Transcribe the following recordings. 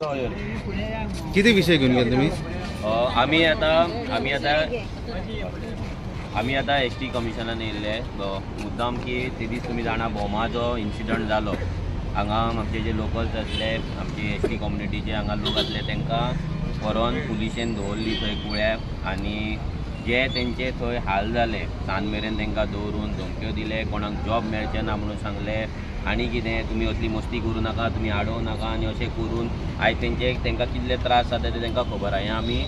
किती विषय घेऊन गेले तुम्ही? आमी आतां आमी आतां एस टी कमिशनान येयल्ले मुद्दाम की ते दीस तुमी जाणा भोमा जो इन्सिडंट जालो हांगा आमचे जे लोकल्स आसले, आमचे एस टी कम्युनिटीचे हांगा लोक आसले, तांकां व्हरोन पुलिशेन दवरली थंय कुळ्याक आनी जे तेंचे थंय हाल जाले सांज मेरेन तांकां दवरून धमक्यो दिले, कोणाक जॉब मेळचे ना म्हणून सांगले आनी कितें तुमी असली मस्ती करूं नाका, तुमी आडोवं नाका आनी अशें करून आयज तेंचे तांकां कितले त्रास जाता ते तांकां खबर आहा. हें आमी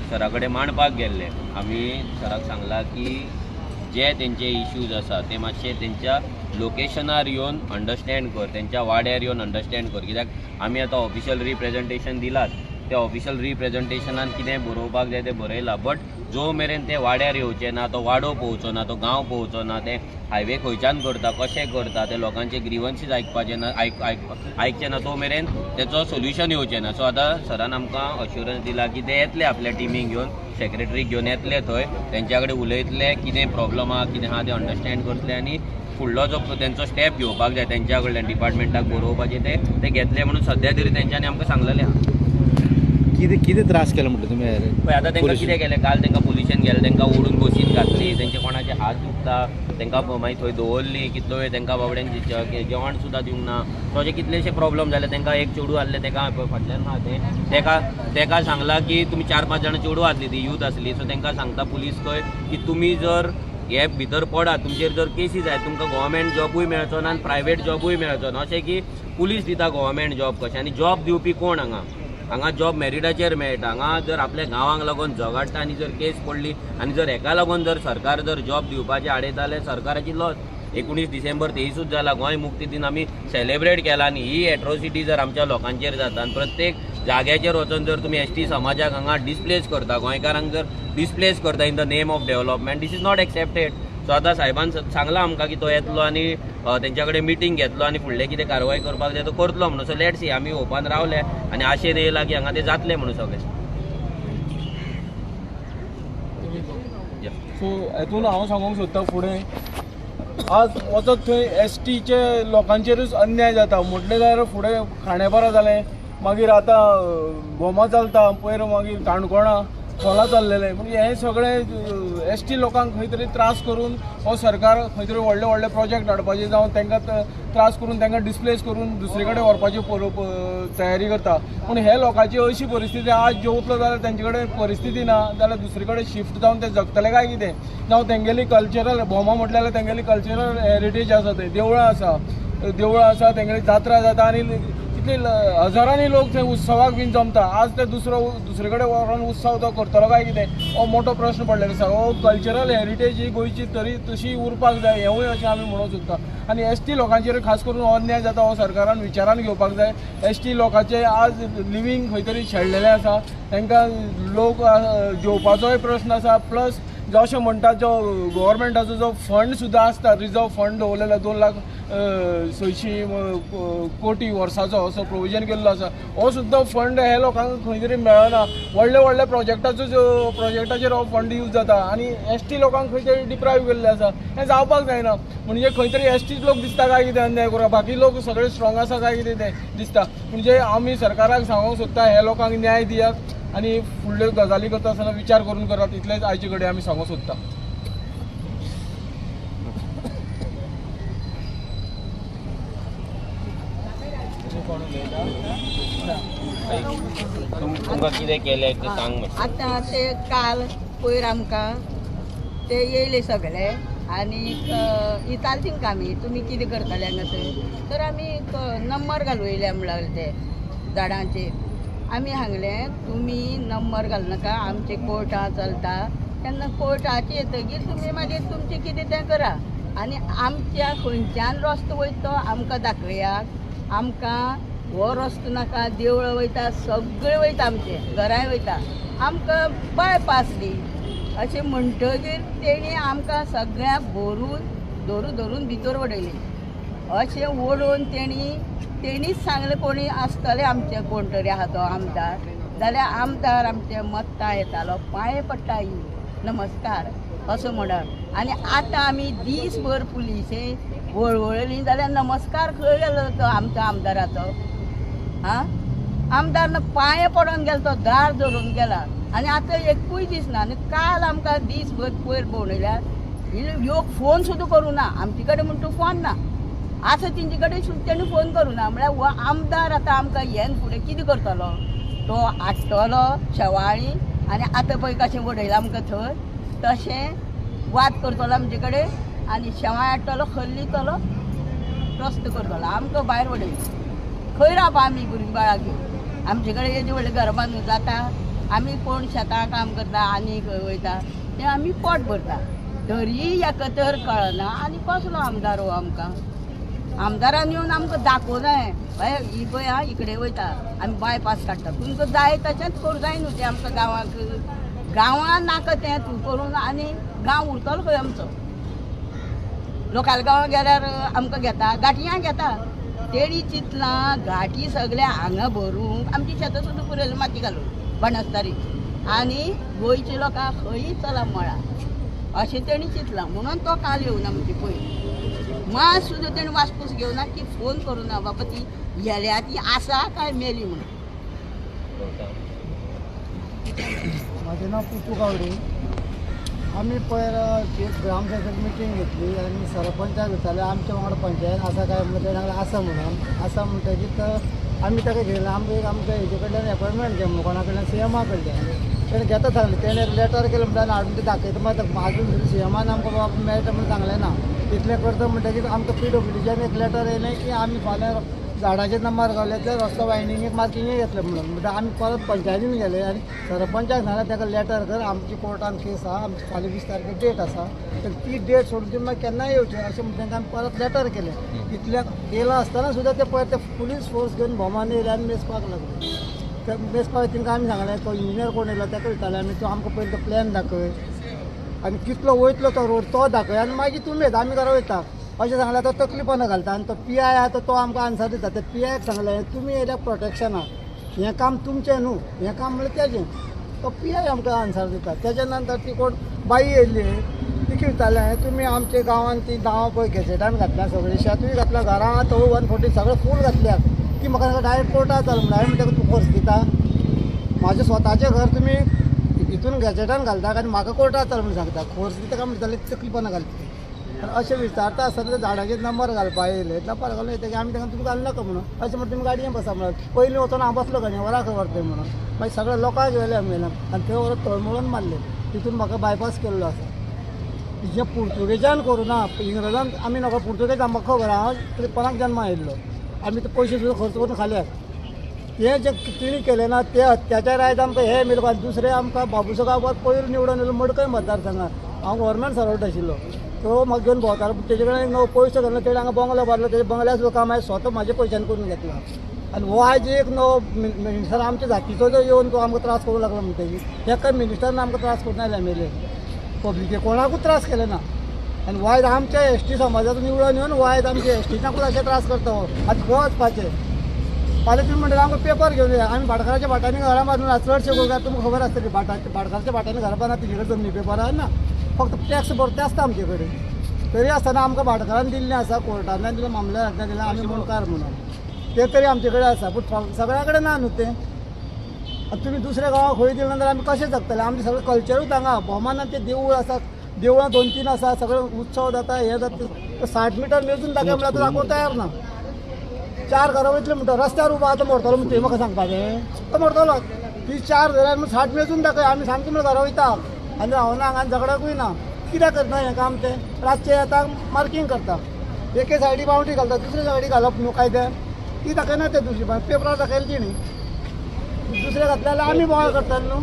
सरा कडेन मांडपाक गेल्ले. आमी सराक सांगलां की जे तेंचे इश्यूज आसा ते मातशे तेंच्या लोकेशनार येवन अंडरस्टँड कर, तेंच्या वाड्यार येवन अंडरस्टँड कर, कित्याक आमी आतां ऑफिशियल रिप्रेजेंटेशन दिलात, त्या ऑफिशियल रिप्रेजेंटेशनान कितें बरोवपाक जाय तें बरयलां, बट जो मेरेन ते वाड्यार येवचे ना, तो वाडो पळोवचो ना, तो गांव पळोवचो ना, ते हायवे खंयच्यान करता, कशें करता, ते लोकांचे ग्रिवन्सीस आयकपाचे ना, आयकचे ना, तो मेरेन तेचो सोल्युशन येवचें ना. सो आतां सरान आमकां अश्युरन्स दिला की ते येतले आपल्या टिमीक घेवन, सेक्रेटरीक घेवन येतले थंय, तेंच्या कडेन उलयतले, कितें प्रॉब्लम आहा कितें आहा तें अंडरस्टँड करतले आनी फुडलो जो तेंचो स्टेप घेवपाक जाय तेंच्या कडल्यान डिपार्टमेंटाक बरोवपाचें ते घेतले म्हणून सद्या तरी तेंच्यांनी आमकां सांगलेलें आहा. कितें कितें त्रास केला म्हटलं तुम्ही? पळय आतां तांकां कितें केलें, काल तांकां पुलिशेन गेले, तांकां ओडून बसीन घातली, तेंचे कोणाचे हात दुखता तांकां मागीर थंय दवरली कितलो वेळ, तांकां बाबड्यांक जेवण सुद्दां दिवंक ना. सो अशे कितलेशे प्रॉब्लम जाले. तांकां एक चेडूं आहलें, ताका फाटल्यान आहा तें, तेका सांगलां की तुमी 4-5 जाणां चेडूं आहली, ती यूथ आसली. सो तांकां सांगता पुलीस खंय की तुमी जर हे भितर पडात, तुमचेर जर केसी जाय तुमकां गव्हर्मेंट जॉबूय मेळचो ना आनी प्रायवेट जॉबूय मेळचो ना. अशें की पुलीस दिता गव्हर्मेंट जॉब कशें, आनी जॉब दिवपी कोण? हांगा हांगा जॉब मेरिटाचेर मेळटा. हांगा जर आपल्या गांवांक लागून झगडटा आनी जर केस पडली आनी जर हेका लागून जर सरकार जर जॉब दिवपाचे आडयता जाल्यार सरकाराची लॉस. 19 डिसेंबर 23 जाला, गोंय मुक्ती दिन आमी सेलेब्रेट केला आनी ही एट्रोसिटी जर आमच्या लोकांचेर जाता आनी प्रत्येक जाग्याचेर वचून जर तुमी एस टी समाजाक हांगा डिस्प्लेस करता, गोंयकारांक जर डिस्प्लेस करता in the name of development, this is not accepted. So आतां साहेबान सांगलां आमकां की तो येतलो आनी तेंच्या कडेन मिटींग घेतलो आनी फुडलें कितें कारवाय करपाक जाय तो करतलो म्हणून. सो let see, आमी होपान रावले आनी आशेन येयला की हांगा ते जातले म्हणून सगळें. सो हेतून हांव सांगूंक सोदता फुडें आज वचत थंय एस टीचे लोकांचेरूच अन्याय जाता म्हटलें जाल्यार फुडें खांडेपारा जालें, मागीर आतां भोमा चलता, पयर मागीर काणकोणा खोला चल्लेलें. म्हणजे हें सगळें एस टी लोकांक खंय तरी त्रास करून हो सरकार खंय तरी व्हडले व्हडले प्रोजेक्ट हाडपाचे, जावं तांकां त्रास करून तांकां डिस्प्लेस करून दुसरे कडेन व्हरपाची तयारी करता. पूण हे लोकांची अशी परिस्थिती आज जेवतलो जाल्यार तेंचे कडेन परिस्थिती ना जाल्यार दुसरे कडेन शिफ्ट जावन ते जगतले काय कितें, जावं तेंगेली कल्चरल भोमा म्हटलें जाल्यार तेंगेली कल्चरल हेरिटेज आसा, थंय देवळां आसा, देवळां आसा, तेंगेली जात्रा जाता आनी कितले हजारांनी लोक थंय उत्सवाक बीन जमता. आज ते दुसरे कडेन व्हरोन उत्सव तो करतलो काय कितें हो मोठो प्रश्न पडलेलो आसा. हो कल्चरल हेरिटेज ही गोंयची तरी तशी उरपाक जाय हेंवूय अशें आमी म्हणूंक सोदता. आनी एस टी लोकांचेर खास करून हो अन्याय जाता हो सरकारान विचारान घेवपाक जाय. एस टी लोकांचे आज लिवींग खंय तरी शेणलेलें आसा, तांकां लोक जेवपाचोय प्रश्न आसा, प्लस जो अशें म्हणटा जो गव्हर्मेंटाचो जो फंड सुद्दां आसता, रिजर्व फंड दवरलेलो 2,06,00,000 कोटी वर्साचो असो प्रोविजन केल्लो आसा, हो सुद्दां फंड हे लोकांक खंय तरी मेळना. व्हडले व्हडले प्रोजेक्टाचो प्रोजेक्टाचेर हो फंड यूज जाता आनी एस टी लोकांक खंय तरी डिप्रायव केल्लें आसा. हें जावपाक जायना. म्हणजे खंय तरी एस टी लोक दिसता काय कितें अन्याय करूं, बाकी लोक सगळे स्ट्रॉंग आसा काय कितें तें दिसता. म्हणजे आमी सरकाराक सांगूंक सोदता हे लोकांक न्याय दियात आनी फुडल्यो गजाली करता आसतना विचार करून करात, इतलेंच आयचे कडेन आमी सांगूंक सोदता. तुमकां कितें केलें तें सांग मातशें. आतां ते काल पयर आमकां ते येयले सगळे आनी विचारले तेंकां आमी तुमी कितें करतले हांगासर, तर आमी नंबर घालूं येयले म्हणून लागले ते झाडांचेर. आमी सांगलें तुमी नंबर घालनाका, आमचे कोर्टां चलता, तेन्ना कोर्टाचे येतगीर तुमी मागीर तुमचें कितें तें करा आनी आमच्या खंयच्यान रस्तो वयता तो आमकां दाखयात, आमकां हो रस्तो नाका, देवळां वयता, सगळें वयता, आमचें घरांय वयता, आमकां बायपास दी अशें म्हणटगीर तेणी आमकां सगळ्यांक भरून धरून धरून भितर उडयली. अशें ओडून तेणीच सांगलें कोणी आसतलें आमचें कोण तरी आहा तो आमदार, जाल्यार आमदार आमचे मत्तां येतालो, पांये पडटा ही नमस्कार असो म्हणत. आनी आतां आमी दीसभर पुलिसे वळवळली जाल्यार नमस्कार खंय गेलो तो आमचो आमदाराचो? आं, आमदार पांये पडोन गेलो, तो दार धरून गेला आनी आतां एकूय दिसना. आनी काल आमकां दीसभर पयर भोंवडयल्यार योग फोन सुद्दां करूं ना. आमचे कडेन म्हण तूं फोन ना आसा, तेंचे कडेन सुद्दां तेणी फोन करूं ना. म्हळ्यार हो आमदार आतां आमकां येन फुडें कितें करतलो? तो हाडटलो शेवाळी आनी आतां पळय कशें उडयलां आमकां थंय, तशें वाद करतलो आमचे कडेन आनी शेवाळ हाडटलो, खल्लितलो, रस्तो करतलो, आमकां भायर उडयतलो. खंय रावपा आमी भुरगीं बाळां घेवन? आमचे कडेन येदी व्हडलें घर बांदून जाता? आमी कोण शेतां काम करता आनी खंय वयता तें आमी पोट भरता, तरी हेका तर कळना. आनी कसलो आमदार हो आमकां? आमदारान येवन आमकां दाखोवं बाय, ही पळय आं इकडे वयता आमी बायपास काडटा, तुमकां जाय तशेंच करूं जाय न्हू तें. आमकां गांवाक गांवान नाका तें तूं करून आनी गांव उरतलो खंय आमचो? लोकांल्या गांवां गेल्यार आमकां घेता, गांठयां घेता. तेणी चिंतलां घाटी सगळें हांगा भरूंक आमची शेतां सुद्दां पुरयली माती घालून बनस्तारी, आनी गोंयच्या लोकांक खंयी चला मळा अशें तेणी चिंतलां. म्हणून तो काल येवना म्हणजे पयर मात सुद्दां तेणी वासपूस घेवना की फोन करूं ना बाबा ती गेल्या ती आसा काय मेली म्हणून. म्हाजें नांव पुतू गावडे. आमी पयर एक ग्रामसभेक मिटींग घेतली आनी सरपंचाक विचारलें आमच्या वांगडा पंचायत आसा काय म्हणून. तेणें सांगलें आसा म्हणून. आसा म्हणटकीच आमी ताका घेयला, आमकां एक आमच्या हेजे कडल्यान एपॉयंटमेंट घे म्हणून, कोणा कडल्यान, सीएमा कडल्यान. तेणें घेता सांगलें, तेणें एक लेटर केलें म्हणटा आनी हाडून तें दाखयता. मात आजून सुद्दां सीएमान आमकां बाबा मेळटा म्हणून सांगलें ना. इतलें करता म्हणटकीच आमकां पीडब्ल्यूडीच्यान एक लेटर येयलें की आमी फाल्यां झाडाचेर नंबर गावले ते रस्तो वायंडींगेक मार्किंगेक येतलें म्हणून. म्हणटा आमी परत पंचायतीन गेले आनी सरपंचाक सांगलें ताका लेटर कर, आमची कोर्टान केस आहा, आमची फाल्यां 20 तारखेर डेट आसा, तर ती डेट सोडून तुमी मागीर केन्नाय येवचें अशें म्हणून तांकां आमी परत लेटर केलें. इतलें केलां आसतना सुद्दां ते पळय ते पुलीस फोर्स घेवन भोमान येयले आनी मेजपाक लागले. ते मेजपाक तांकां आमी सांगलें तो इंजिनियर कोण येयलो ताका विचारलें आमी, तूं आमकां पयलीं तो प्लॅन दाखय आनी कितलो वयतलो तो रोड तो दाखय आनी मागीर तुमी येता आमी घरा वयता अशें सांगलें. तो तकली पोंदा घालता आनी तो पी I आहा तो आमकां आन्सर दिता. ते पी आयक सांगलें तुमी येयल्या प्रोटेक्शनाक, हें काम तुमचें न्हू, हें काम म्हणल्यार तेजें. तो पी I आमकां आन्सर दिता. तेच्या नंतर ती कोण बाई येयल्ली तिका विचारलें तुमी आमच्या गांवांत ती गांवां पळय गॅजेटान घातल्या सगळीं, शेतूय घातलां, घरां तो 140 सगळें फूल घातल्या. ती म्हाका सांगता डायरेक्ट कोर्टाक चल म्हणून. हांवें म्हणटा तूं फोर्स दिता, म्हाजें स्वताचें घर तुमी हितून गॅजेटान घालता आनी म्हाका कोर्टाक चल म्हणून सांगता, फोर्स दिता काय म्हणटा जाल्यार तकली पोंदा घालता. आनी अशें विचारता आसतना ते झाडाचेर नंबर घालपा येयले, नंबर घालून येतकीर आमी तांकां तुमी घालू नाका म्हणून अशें म्हणून तुमी गाडयेन बसा म्हणून. पयलीं वचोन हांव बसलो गाडयेन, वरां खंय व्हरतलें म्हणून. मागीर सगळ्या लोकांक व्हेले आमी आनी थंय व्हरून तळमळून मारले. तितून म्हाका बायपास केल्लो आसा. जें पुर्तुगेजान करूं ना, इंग्रजान आमी नाका, पुर्तुगेज आमकां खबर आहा, 53 जन्मा आयिल्लो, आमी ते पयशे सुद्दां खर्च करून खाल्यात. ते जे तिणी केलें ना ते अत्याचार आयज आमकां हे मेळपा. दुसरें आमकां बाबूसो गांवकार पयर निवडून येयलो मडकय मतदारसंघात, हांव गव्हर्मेंट सर्वंट आशिल्लो, तो म्हाका घेवन भोंवतालो. तेजे कडेन एक नवो पयसो घालो, तेणें हांगा बंगलो बांदलो, तेजे बंगल्यार सुद्दां काम हांवें स्वता म्हाज्या पयशांनी करून घेतला. आनी हो आयज एक नवो मिनिस्टर आमच्या जातीचो जो येवन तो आमकां त्रास करूंक लागला म्हणटकीर एका मिनिस्टरान आमकां त्रास करूंक आयले एम एल ए पब्लिके कोणाकूच त्रास केले ना. आनी वायट आमच्या एस टी समाजाचो निवडून येवन वायट आमच्या एस टीच्याकूच अशे त्रास करता हो. आतां खंय वचपाचें? फाल्यां तुमी म्हणटा आमकां पेपर घेवन या, आमी भाटकाराच्या भाटांनी घरां बांदून चडशे गोंयकार तुमकां खबर आसतली, भाटकाराच्या भाटांनी घरां बांदना, तेजे कडेन जमनी पेपरां ना, फक्त टॅक्स भरते आसता आमचे कडेन. तरी आसतना आमकां भाटकारान दिल्लें आसा, कोर्टांतल्यान दिलें, मामलेदारांतल्यान दिलें, आमी मुंडकार म्हणून ते तरी आमचे कडेन आसा, पूण सगळ्या कडेन ना न्हू तें. आतां तुमी दुसऱ्या गांवाक खंय दिलें जाल्यार आमी कशें जगतले? आमचें सगळें कल्चरूच हांगा भोवमानान तें देवूळ आसा, देवळां 2-3 आसा, सगळें उत्सव जाता, हें जाता. 60 मिटर मेजून दाखय म्हणल्यार तो दाखोवंक तयार ना. 4 घरां वयतले म्हणटा रस्त्यार उबो आतां मोडटलो म्हणटा, तुवें म्हाका सांगपाचें तो मोडटलो. ती 4 घरां म्हण 60 मेजून दाखय, आमी सामकी म्हणल्यार घरां वयता आनी रावना हांगा आनी झगडाकूय ना. कित्याक करना हें काम? तें रातचें येता मार्कींग करता, एके सायडी बावंड्री घालता, दुसरे सायडी घालप न्हू कायद्यान, ती दाखयना ते दुसरी पेपरार दाखयली तिणी, दुसरे घातले जाल्यार आमी बोवाळ करताले न्हू.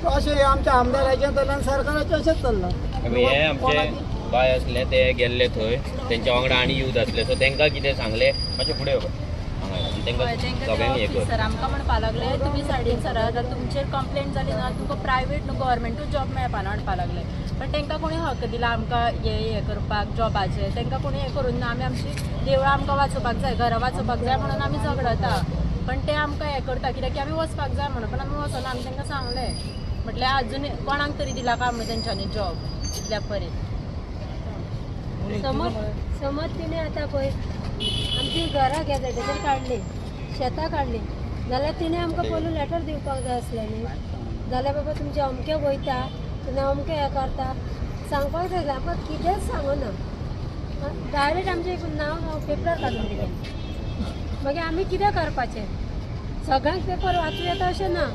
अशें हें आमच्या आमदाराचें चल्लां आनी सरकाराचें अशेंच चल्लां. हे आमचे बाय आसले ते गेल्ले थंय, तेंच्या वांगडा आनी यूथ आसले, सो तांकां कितें सांगलें मातशें फुडें येवप हांगा तांकां सगळ्यांनी हें कर. सर आमकां म्हणपा लागले तुमी सायडीन सरात, आतां तुमचेर कंप्लेन जाली ना तुमकां प्रायवेट न्हू गव्हर्मेंटूच जॉब मेळपाना म्हणपा लागले. पण तांकां कोणी हक दिला आमकां हे करपाक जॉबाचे? तांकां कोणी हें करूंक ना. आमी आमची देवळां आमकां वाचोवपाक जाय, घरां वाचोवपाक जाय म्हणून आमी झगडता, पण ते आमकां हें करता कित्याक की आमी वचपाक जाय म्हणून, पण आमी वचना. आमी तांकां सांगलें म्हटल्यार अजून कोणाक तरी दिला काय म्हणून तेंच्यांनी जॉब इतल्या पर्यंत. समज तिणें आतां पळय आमची घरां गॅजेटाचेर काडली, शेतां काडली, जाल्यार तिणें आमकां पयलू लेटर दिवपाक जाय आसलें न्ही. जाल्यार बाबा तुमचें अमकें वयता तेन्ना अमकें हें करता सांगपाक जाय आसलें. आमकां कितेंच सांगना, डायरेक्ट आमचें नांव पेपरार काडून दिलें. मागीर आमी कितें करपाचें? सगळ्यांक पेपर वाचूं येता अशें ना.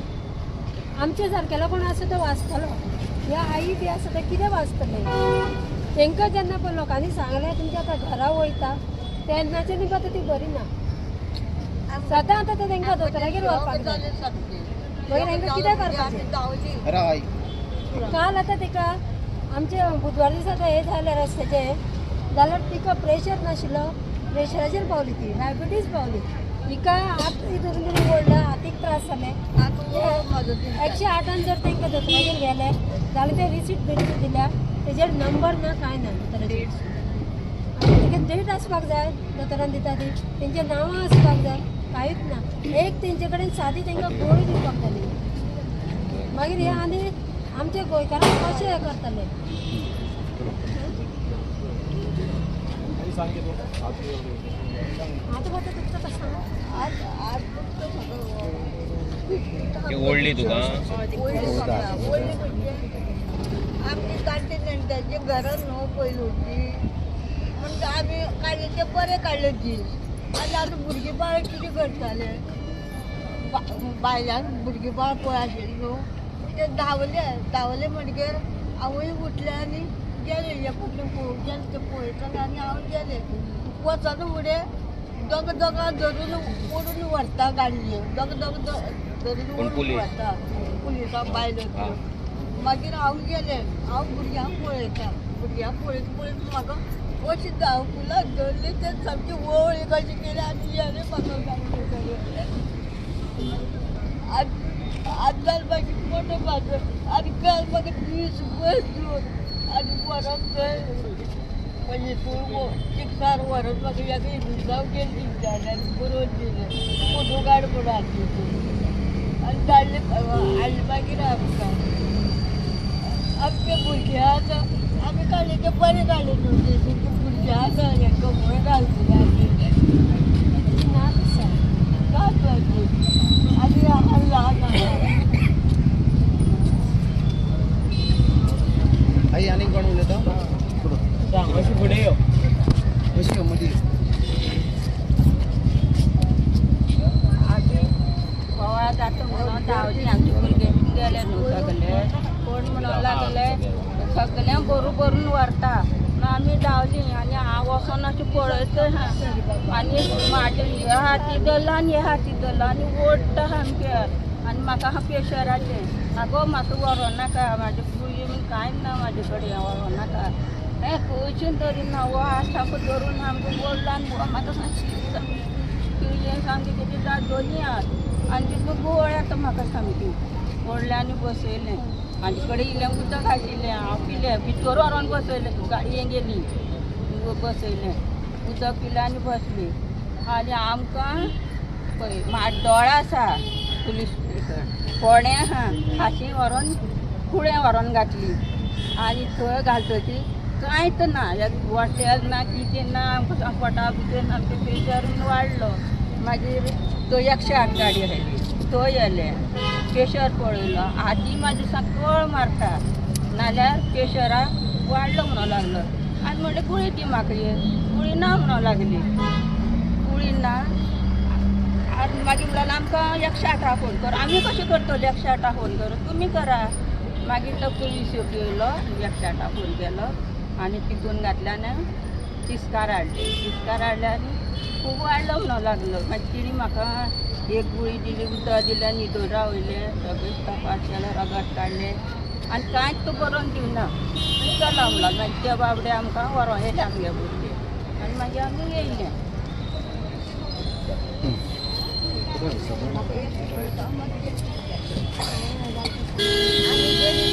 आमचे सारकेलो कोण आसा तो वाचतलो, ह्या आई बी आसा ते कितें वाचतले? तांकां जेन्ना पळय लोकांनी सांगलें तुमच्या आतां घरा वयता तेन्नाच्यान तांकां आतां ती बरी ना. सदां आतां ते तांकां दोतोरागेर व्हरपाक जाय. मागीर तांकां कितें करपाचें? काल आतां तिका आमचे बुधवार दिसा आतां हें जालें रस्त्याचें, जाल्यार तिका प्रेशर नाशिल्लो, प्रेशराचेर पावली ती, डायबिटीज पावली हिका. हात धरून धरून ओडला, हातीक त्रास जाले. 108 जर तांकां दोतोरागेर गेले जाल्यार ते रिसीट बिरीट दिल्या, तेजेर नंबर ना कांय ना दोतोराचेर. आनी तेगे डेट आसपाक जाय, दोतोरान दिता ती तेंचे नांवां आसपाक जाय, कांयच ना. एक तेंचे कडेन सादी तांकां गोळी दिवपाक जाली. मागीर हे आनी आमच्या गोंयकारांक कशें हें करतले? आतां फक्त तुमकां कशें सांगू? ती ओडली तुका? आमची काडटे नेणट्याचे घरान न्हू पयलू ती, म्हणजे आमी काडले ते बरे काडले दीस. आनी आतां भुरगीं बाळ कितें करताले? बायलांक भुरगीं बाळ पळय आशिल्लें न्हू, ते धांवले धांवले म्हणटगीर हांवूय उठलें आनी गेलें हे फाटल्यान पळोवंक गेलें, ते पळयतालें आनी हांव गेलें. वचना फुडें दोगां दोगां धरून ओडून व्हरता गाडयेन, दोगां दोगां धरून ओडून व्हरता पुलिसां बायलो. मागीर हांव गेलें, हांव भुरग्यांक पळयता, भुरग्यांक पळयत पळयत म्हाका अशी धांवकुलां धरली, ते सामकी वळ एक अशी केली आनी गेलें म्हाका गाडयेन. आनी जालें मागीर मोटो म्हाजो आनी काल म्हाका दीस भर घेवन आनी व्हरोन थंय म्हणजे तूं चिकसार व्हरोन म्हाका एका इंजेक्सांव केलें तेंच्यांनी आनी बरोवन दिलें फोटो काड म्हणून हातीचो आनी धाडले हाडले. मागीर आमकां आमचे भुरगे आतां आमी काडले ते बरे काडले न्हू, तेंचे भुरगे आतां हेंकां खंय घालतले आमी? नाच आसा नाच आनी ल्हान आसा. आई आनी कोण उलयता? सांग अशी फुडें यो. अशी मदीं. आमी बोवाळ जाता म्हणून धांवली, आमचे भुरगे गेले न्हू सगले, कोण म्हणून लागले सगल्यांक भरून भरून व्हरता म्हणून आमी धांवली. आनी हांव वचोन अशें पळयत आहा आनी म्हाजे हे हाती धरला आनी हे हाती धरला आनी ओडटा सामकें. आनी म्हाका आहा प्रेशराचें, आगो म्हाका व्हरों नाका, म्हाजे गुळी बीन कांय ना म्हाजे कडेन, व्हरों नाका. हें खंयच्यान तरी ना हो हात सामको धरून सामको ओडला आनी हो म्हाका सामकी सामकी कितें जाता दोनी हात आनी तितून गोळ येता म्हाका सामकी. ओडलें आनी बसयलें. हाजे कडेन इल्लें उदक आशिल्लें, हांव पिलें, भितर व्हरोन बसयलें, गाडयेन गेली बसयलें, उदक पिलें आनी बसली. आनी आमकां पळय म्हाड्डोळा आसा पुलीस स्टेशन, फोंडें आहा, खाशी व्हरोन कुळें व्हरोन घातली. आनी थंय घालतकीर कांयच ना, एक हॉटेल ना कितें ना, आमकां पोटा भितर आमचें प्रेशर बीन वाडलो. मागीर थंय 108 गाडी आयली, थंय येले, प्रेशर पळयलो, हाती म्हाजी कळ मारता नाल्यार प्रेशराक वाडलो म्हणून लागलो. आनी म्हणलें गुळी दी म्हाका, गुळी ना म्हणून लागली, गुळी ना. आनी मागीर म्हणलें आमकां 108 फोन कर, आमी कशें करतले 108 फोन कर, तुमी करा. मागीर तो पुलीस येयलो, 108 फोन केलो आनी तितून घातले आनी तिस्कार हाडले, तिस्कार हाडले आनी खूब वाडलो म्हणून लागलो. मागीर तिणी म्हाका एक गुळी दिली, उदक दिलें, न्हिदून रावयलें, सगळें तपास केलो, रगत काडलें आनी कांयच तो बरोवन दिवना. चला म्हणलो. मागीर ते बाबडे आमकां व्हरोन येयले आमगे भुरगे आनी मागीर आमी येयले. आमी गेली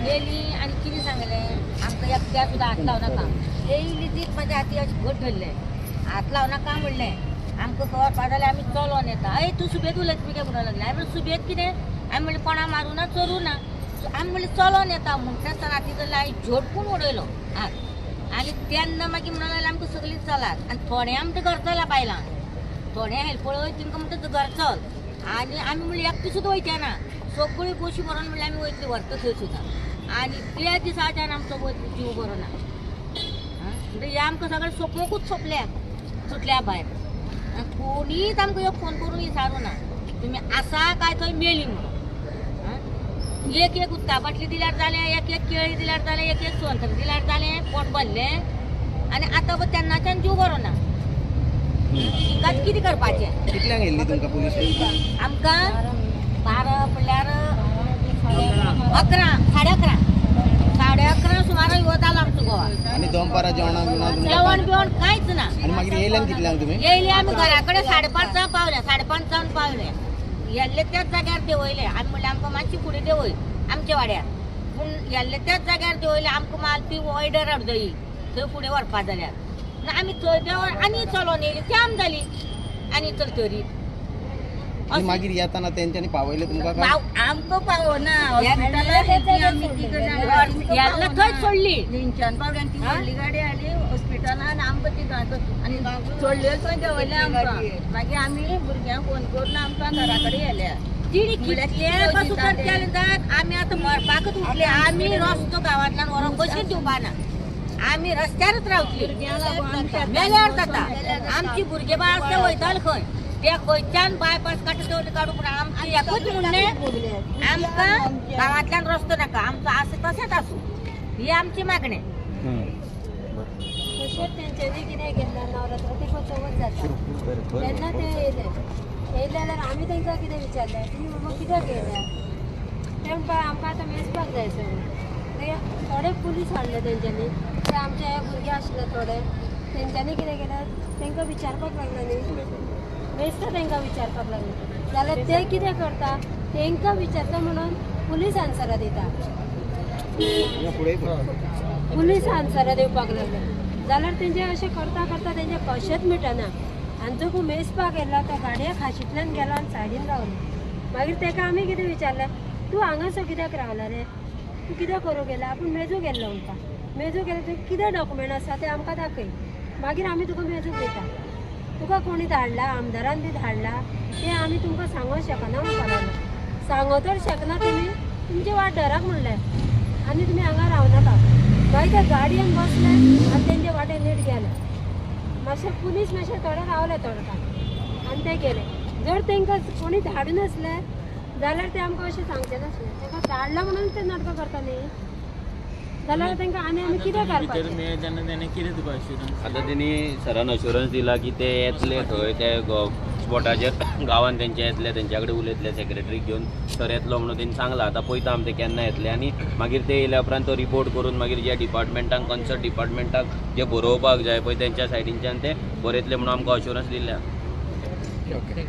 गेली आनी कितें सांगलें आमकां एकट्या सुद्दां हात लावं नाका. येयली तीच म्हाज्या हाती अशें घट धरलें, हात लावं नाका म्हणलें. आमकां खबर जाल्यार आमी चलोन येता. अय तूं सुबेज उलयता तुमी काय म्हणूंक लागलें. हांवें म्हणलें सुबेज कितें? हांवें म्हणलें कोणा मारूं ना चोरूं ना, आमी म्हणलें चलोन येता. म्हणटा आसतना हाती धरलो हांवें झोडपून उडयलो हात. आनी तेन्ना मागीर म्हणूंक लागलें आमकां सगळीं चलात. आनी थोडे आमकां घर चला बायलां, थोडे हेल्प पळय तिंका म्हणटा घर चल. आनी आमी म्हणल्यार एकटी सुद्दां वयचे ना, सगळी बशी भरोन म्हणल्यार आमी वयतली व्हरता थंय सुद्दां. आनी त्या दिसाच्यान आमचो जीव बरो ना. म्हणजे हे आमकां सगळें सोंपोवकूच सोंपल्या सुटल्या भायर. आनी कोणीच आमकां एक फोन करून विचारूं ना तुमी आसा काय थंय मेली म्हणून. एक एक उदका बाटली दिल्यार जालें, एक एक केळी दिल्यार जालें, एक एक सोंतर दिल्यार जालें, पोट भरलें. आनी आतां तेन्नाच्यान जीव बरो ना. हिंगाच कितें करपाचें? कितल्यांक येयल्ली तुमकां पुलीस? आमकां 12 म्हणल्यार 11, 11:30, 11:30 सुमार यो जालो आमचो गोवा. आनी दनपारां जेवणाक बिवणाक तुमकां? जेवण बिवण कांयच ना. आनी मागीर येयल्यान कितल्यांक तुमी? येयले आमी घरा कडेन 5:30 पावले, 5:30 पावले. येल्ले त्याच जाग्यार देंवयले. आमी म्हणलें आमकां मातशी फुडें देंवय आमच्या वाड्यार, पूण येल्ले त्याच जाग्यार देंवयले. आमकां माल ती ऑर्डर हाडली थंय फुडें व्हरपा जाल्यार. आमी थंय देंवन आनी चलोन येयली, जाम जाली आनी चलतरी. आनी मागीर येताना तेंच्यांनी पावयले तुमकां काय? आमकां पावना. येल्ले थंयच सोडली. थंयच्यान पावले ती व्हडली गाडी आली हॉस्पिटलान आमकां ती आनी सोडले थंय देंवयले आमकां. मागीर आमी भुरग्यांक फोन करून आमकां घरा कडेन येल्या. तिणी कितले पासून केले जात आमी आतां मरपाकच उठले. आमी रस्तो गांवांतल्यान व्हरोंक कशीच दिवपाना, आमी रस्त्यारच रावतली. मेल्यार जाता. आमची भुरगे बाळ आसता वयताले खंय, ते खंयच्यान बायपास काडटा तेवटेन काडू, पूण आमचें एकूच म्हणणें आमकां गांवांतल्यान रस्तो नाका, आमचो आसा तशेंच आसूं, ही आमची मागणें. तशेंच तेंच्यांनी कितें केल्लें नवरात्र ती चवथ जाता तेन्ना ते येयले. येयले जाल्यार आमी तांकां कितें विचारलें, तुमी बाबा कित्याक येयल्या? ते म्हणपाक आमकां आतां मेजपाक जाय सगळें. मागीर थोडे पुलीस हाडले तेंच्यांनी, ते आमचे भुरगे आशिल्ले थोडे, तेंच्यांनी कितें केलें तांकां विचारपाक लागले न्ही, मेजता तांकां विचारपाक लागले. जाल्यार ते कितें करता, तांकां विचारता म्हणून पुलीस आन्सरां दिता, पुलीस आन्सरां दिवपाक लागले. जाल्यार तेंचे अशें करता करता तेंचें कशेंच मिटना. आनी जो मेजपाक येयलो तो गाडये खाशींतल्यान गेलो आनी सायडीन रावलो. मागीर ताका आमी कितें विचारलें, तूं हांगासर कित्याक रावला रे, तूं कितें करूंक गेला? आपूण मेजूंक गेल्लो म्हणटा, मेजूंक गेलो तुवें कितें डॉक्युमेंट आसा तें आमकां दाखय, मागीर आमी तुका मेजूंक दिता. तुका कोणी धाडला, आमदारान बी धाडला तें आमी तुमकां सांगूंक शकना म्हणपाक लागलो. सांगो तर शकना तुमी, तुमची वाट धराक म्हणलें आनी तुमी हांगा रावनाका. मागीर ते गाडयेन बसले आनी तेंचे वाटेन नीट गेले. मातशे पुलीस मातशे थोडे रावले थोडे कांय आनी ते गेले. जर तांकां कोणी धाडून आसले जाल्यार ते आमकां अशें सांगचे नासले. तांकां धाडला म्हणून ते नाटकां करता न्ही, जाल्यार तांकां आनी आमी कितें करपाचें? आतां तेणी सरान अश्युरन्स दिला की ते येतले थंय ते स्पॉटाचेर गांवान तेंचे येतले, तेंच्या कडेन उलयतले सेक्रेटरीक घेवन सर येतलो म्हणून तेणी सांगलां. आतां पळयता आमी ते केन्ना येतले आनी मागीर ते येयल्या उपरांत तो रिपोर्ट करून मागीर ज्या डिपार्टमेंटाक कन्सर्न डिपार्टमेंटाक जे बरोवपाक जाय पळय तेंच्या सायडीनच्यान ते बरयतले म्हणून आमकां अश्युरन्स दिल्लें. ओके.